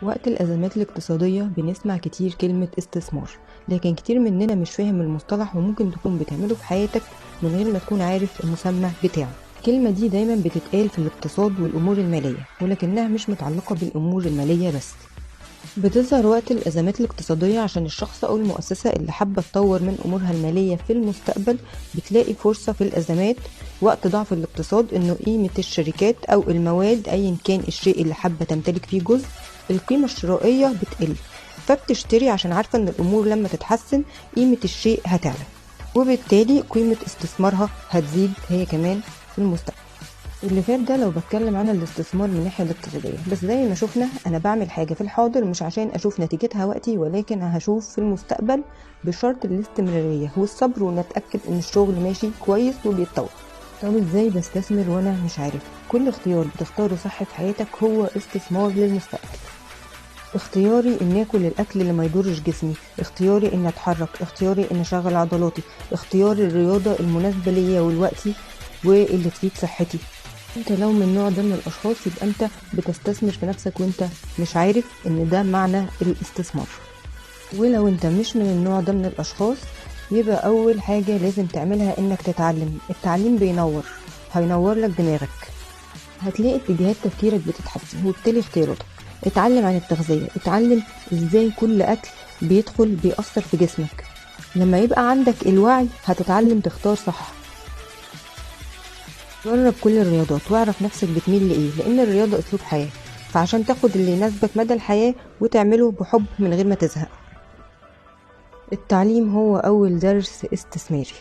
وقت الأزمات الاقتصادية بنسمع كتير كلمة استثمار، لكن كتير مننا مش فاهم المصطلح، وممكن تكون بتعمله في حياتك من غير ما تكون عارف المسمى بتاعه. الكلمة دي دايما بتتقال في الاقتصاد والأمور المالية، ولكنها مش متعلقة بالأمور المالية بس. بتظهر وقت الأزمات الاقتصادية عشان الشخص أو المؤسسة اللي حابة تطور من أمورها المالية في المستقبل بتلاقي فرصة في الأزمات وقت ضعف الاقتصاد، إنه قيمة الشركات أو المواد أيا كان الشيء اللي حابة تمتلك فيه جزء، القيمة الشرائية بتقل، فبتشتري عشان عارفة إن الأمور لما تتحسن قيمة الشيء هتعلى، وبالتالي قيمة استثمارها هتزيد هي كمان في المستقبل. اللي فات ده لو بتكلم عن الاستثمار من الناحية الاقتصادية، بس زي ما شفنا أنا بعمل حاجة في الحاضر مش عشان أشوف نتيجتها وقتي، ولكن هشوف في المستقبل بشرط الاستمرارية والصبر، ونتأكد إن الشغل ماشي كويس وبيتطور. طب إزاي بستثمر وأنا مش عارف؟ كل اختيار بتختاره صح في حياتك هو استثمار للمستقبل. اختياري ان اكل الاكل اللي ما يضرش جسمي، اختياري ان اتحرك، اختياري ان اشغل عضلاتي، اختياري الرياضة المناسبة ليا ولوقتي واللي تفيد صحتي. انت لو من النوع ده من الاشخاص يبقى انت بتستثمر في نفسك وانت مش عارف ان ده معنى الاستثمار. ولو انت مش من النوع ده من الاشخاص يبقى اول حاجة لازم تعملها انك تتعلم. التعليم بينور، هينور لك دماغك، هتلاقي اتجاهات تفكيرك بتتحسن وبالتالي اختياراتك. اتعلم عن التغذية، اتعلم ازاي كل اكل بيدخل بيأثر في جسمك. لما يبقى عندك الوعي هتتعلم تختار صح. جرب كل الرياضات واعرف نفسك بتميل لإيه، لأن الرياضة أسلوب حياة، فعشان تاخد اللي يناسبك مدى الحياة وتعمله بحب من غير ما تزهق. التعليم هو أول درس استثماري.